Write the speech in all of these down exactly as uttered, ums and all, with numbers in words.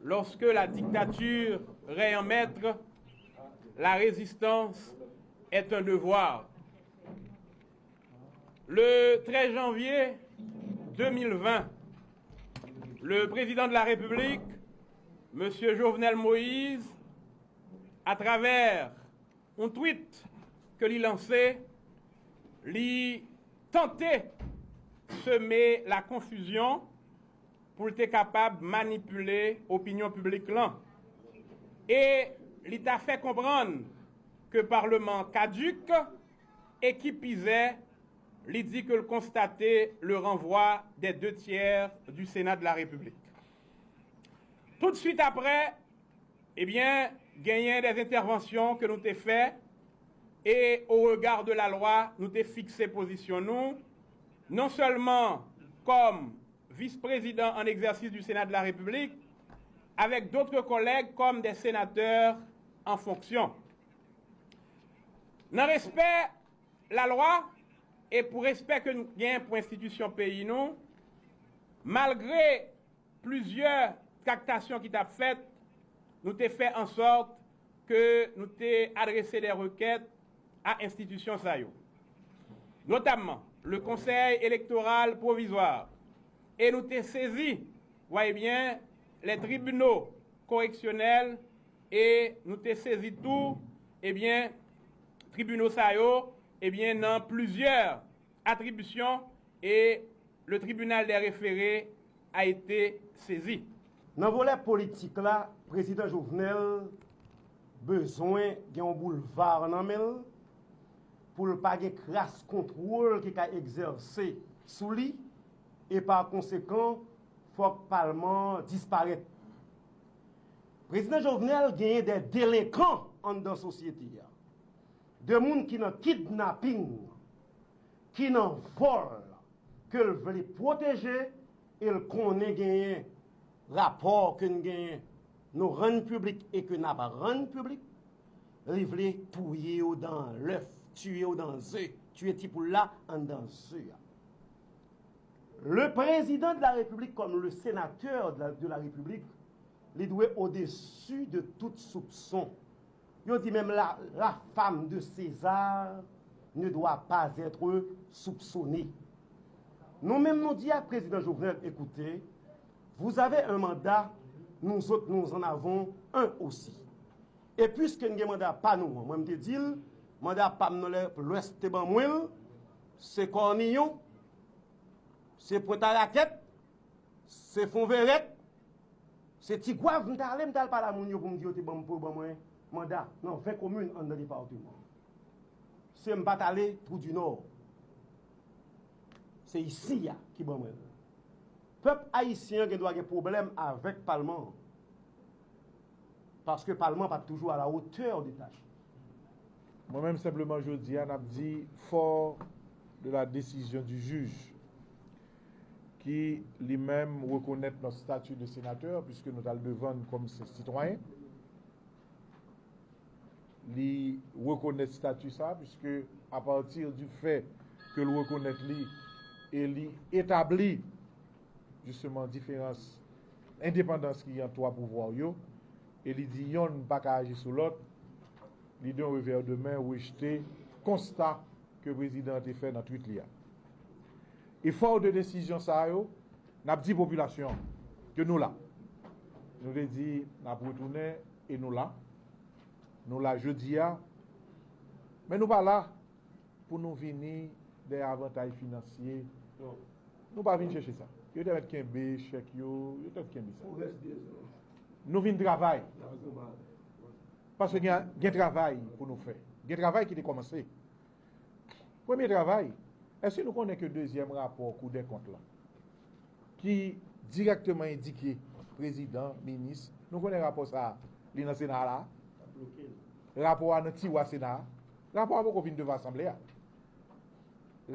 Lorsque la dictature règne en maître, la résistance est un devoir. Le treize janvier deux mille vingt, le président de la République, Monsieur Jovenel Moïse, à travers yon tweet ke li lanse, li tante seme la konfizyon pou l te kapab manipile opinyon piblik lan. E li ta fè konprann ke Parleman an kadik e ki pi zè, li di ke l konstate le renvoi des deux tiers du Sénat de la République. Tout de suite après, ebyen, genyen dè entèvansyon ke nou te fè, e, au regard de la loi, nou te fikse pozisyon nou, non sèlman kòm vis-prezidan an egzèsis du Sénat de la République, avec d'autres collègues comme des sénateurs en fonction. Nan respè lalwa e pou respè ke nou gen pou enstitisyon peyi nou, malgre plizyè traktasyon ki t ap fèt, nou te fè an sòt ke nou te adrese de rekèt a enstitisyon sa yo, notamman le Conseil électoral provisoire, e nou te sezi, voyez bien, les tribunaux correctionnels, e nou te sezi tou, ebyen, tribinal sa yo, ebyen, nan plizyè atribisyon, e le tribunal des référés a été saisi. Nan volè politik la, Prezidan Jovenel bezwen gen yon boulva nan men l pou l pa gen kras kontwòl ki ka egzèse sou li, e pa konsekan, fòk palman an disparèt. Prezidan Jovenel genyen de delenkan anndan sosyete a, de moun ki nan kidnaping, ki nan vòl, ke l vle pwoteje, e l konnen genyen rapò ke n genyen, nou rann piblik e ke n ap rann piblik, li vle touye yo dan lèf, tiye yo dan ze, tiye ti poul la anndan ze a. Le président de la République comme le sénateur de la, de la République, li dwe au-dessus de tout soupçon. Yo di menm la, la femme de César ne doit pas être soupçonnée. Nou menm nou di ak Prezidan Jovenel, écoutez, vous avez un mandat, nous autres nous en avons un aussi. E puiske n gen manda pa nou an, mwen m te di l, manda pa m nan lè, Lwès te ban mwen l, se Kòniyon, se Pwentarakèt, se Fonvèrèt, se Tigwav m t ale, m t al pale a moun yo pou m di yo te ban m, pou yo ban mwen manda nan ven komin anndan depatman. Se m pa t ale Twou di Nò. Se isi a ki ban mwen l. Pèp ayisyen an gen dwa gen pwoblèm avèk palman an. Paske palman pa t toujou à la hauteur de tâche. Mwen menm, senpleman, jodi a, n ap di fort de la décision du juge, ki li menm rekonèt notre statut de sénateur, puisque nou t al devan l kòm se sitwayen. Li rekonèt stati sa, puisque à partir du fait ke l rekonèt li e li etabli, justement, diferans, endepandans ki ant twa pouvwa yo, e li di yonn pa ka aji sou lòt, li d'un revers de main rejte konsta ke prezidan an te fè nan tweet li a. E fò de desizyon sa yo, n ap di popilasyon an ke nou la. Nou te di n ap retounen e nou la. Nou la jodi a. Men nou pa la pou nou vini dèyè avantaj finansye. Non. Nou pa vin chèche sa. Yo te mèt kenbe chèk yo, yo te mèt kenbe sa. Nou vin travay. Paske gen, gen travay pou nou fè. Gen travay ki te kòmanse. Premye travay, èske nou konnen ke dezyèm rapò Kou dè Kont la, ki dirèkteman endike prezidan, minis, nou konnen rapò sa a, li nan Sena a la? Rapò a nan tiwa Sena a. Rapò a poko vin devan Asanble a.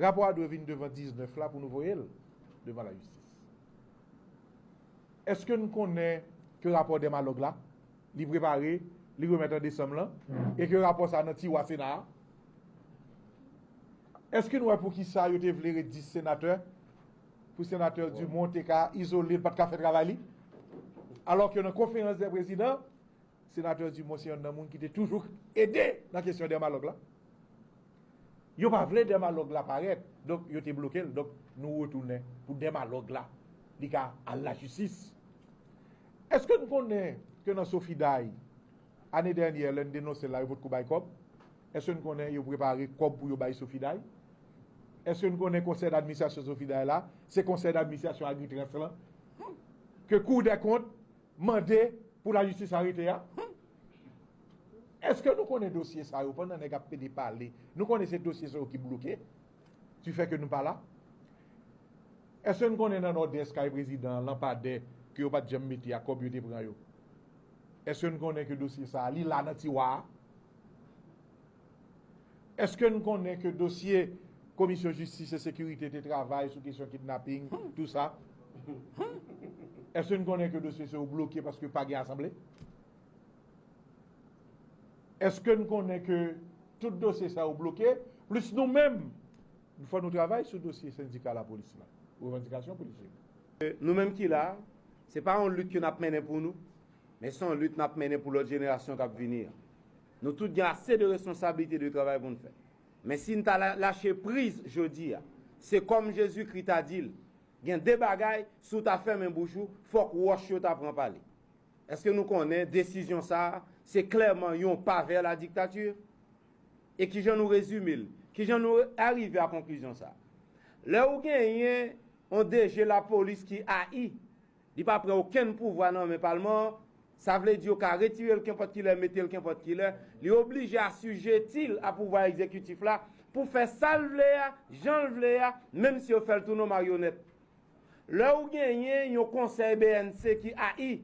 Rapò a dwe vin devan diznèf la pou nou voye l devan lajistis. Èske n konnen ke rapò Dèmalòg la, li prepare, li remèt an desanm lan, e ke rapò sa a nan tiwa Sena a? Èske n wè poukisa yo te vle ret dis senatè? Pou senatè Dumont te ka izole l, pa t ka fè travay li? Alòske nan konferans dè prezidan, senatè Dumont se yonn nan moun ki te toujou ede nan kesyon dèmalòg la. Yo pa vle dèmalòg la parèt, donk yo te bloke l. Donk nou retounen pou dèmalòg la, li ka al lajistis. Èske n konnen ke nan Sofiday, ane dènyè, lè n denonse l la, yo potko bay kòb? Èske n konnen yo prepare kòb pou yo bay Sofiday? Èske n konnen konsèy dadministrasyon Sofiday la, se konsèy dadministrasyon Agritrans lan, ke Kou dè Kont mande pou lajistis arete a? Èske nou konnen dosye sa yo, pandan nèg ap pede pale, nou konnen se dosye sa yo ki bloke, ki fè ke nou pa la? Èske n konnen nan Nòdès kay prezidan an, lanpadè ke yo pa t janm mete a, kòb yo te pran yo? Èske n konnen ke dosye sa a, li la nan tiwa a? Èske n konnen ke dosye Komisyon Jistis e Sekirite te travay sou kesyon kidnaping, tou sa? Èske n konnen ke dosye sa yo bloke paske pa gen asanble? Èske n konnen ke tout dosye sa yo bloke, plis nou menm, fò nou travay sou dosye sendika lapolis la, revandikasyon polisye yo? Nou menm ki la, se pa yon lit ke n ap mennen pou nou, men se yon lit n ap mennen pou lòt jenerasyon k ap vini an. Nou tout gen ase de responsablite, de travay pou n fè. Men si n ta la- lache priz jodi a, se kòm Jezikri ta di l, gen de bagay, si w ta fèmen bouch ou, fòk wòch yo ta pran pale. Èske nou konnen desizyon sa a, se klèman yon pa vè la diktati? E kijan nou rezime l? Kijan nou arive a konklizyon sa a? Lè ou genyen yon D G lapolis ki ayi, li pa pran okenn pouvwa nan men palman an, sa vle di yo ka retire l kenpòt kilè, mete l kenpòt kilè, li oblije asijeti l a pouvwa egzekitif la pou fè sa l vle a, jan l vle a, menm si yo fè l tounen yon maryonèt. Lè ou genyen yon konsèy B N C ki ayi,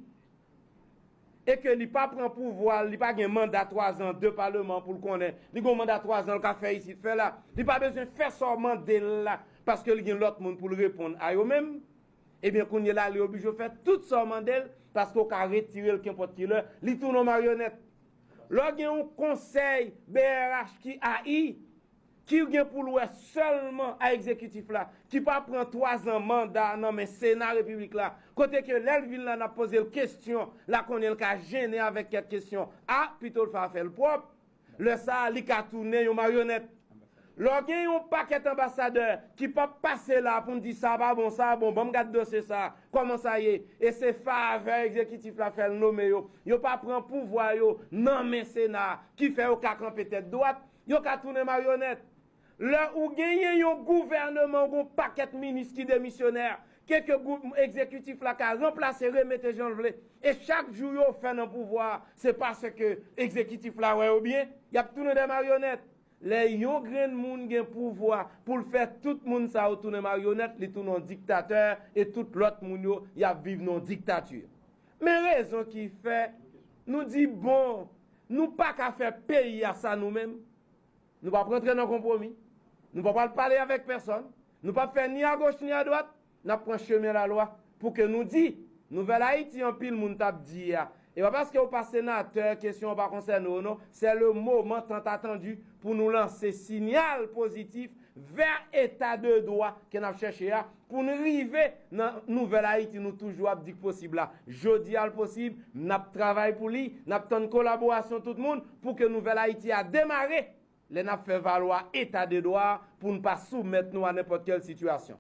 e ke li pa pran pouvwa l, li pa gen manda twa zan de palman pou l konnen, li gen yon manda twa zan l ka fè isit, fè la, li pa bezwen fè sa w mande l la, paske li gen lòt moun pou l reponn a yo menm, ebyen kounye la, li oblije fè tout sa w mande l, paske w ka retire l kenpòt kilè, li tounen yon maryonèt. Lè w gen yon konsèy B R H ki ayi, ki gen pou l wè sèlman a egzekitif la, ki pa pran twa zan manda nan men Sena Repiblik la, kote ke lè l vin la, n ap poze l kesyon, la konnen l ka jennen avèk kèk kesyon. A, pito l fè afè l pwòp, lè sa a, li ka tounen yon maryonèt. Lè w gen yon pakèt anbasadè ki p ap pase la pou n di sa pa bon, sa bon, ban m gad dosye sa, kòman sa ye, e se favè egzekitif la fè l nonmen yo, yo pa pran pouvwa yo nan men Sena a, ki fè yo ka kanpe tèt dwat, yo ka tounen maryonèt. Lè ou genyen yon gouvèneman, ou gen yon pakèt minis ki demisyonè, ke ke gou- egzekitif la ka ranplase, remete jan l vle, e chak jou yo fè nan pouvwa a, se paske egzekitif la wè yo byen, y ap tounen de maryonèt. Lè yon grenn moun gen pouvwa pou l fè tout moun sa yo tounen maryonèt, li tounen yon diktatè, e tout lòt moun yo, y ap viv nan yon diktati. Men rezon ki fè nou di, bon, nou pa ka fè peyi a sa nou menm. Nou p ap rantre nan konpwomi. Nou pa pral pale avèk pèsonn. Nou p ap fè ni agoch ni adwat. N ap pran chemen lalwa pou ke nou di, Nouvèl Ayiti, anpil moun t ap di a. E pa paske w pa senatè, kesyon an pa konsène w non. C'est le moment tant attendu pou nou lanse siyal pozitif vè eta de dwa ke n ap chèche a, pou n rive nan Nouvèl Ayiti nou toujou ap di k posib la. Jodi a l posib, n ap travay pou li, n ap tann kolaborasyon tout moun pou ke Nouvèl Ayiti a demare. Lè n ap fè valwa eta de dwa a pou n pa soumèt nou a nenpòt kèl sitiyasyon.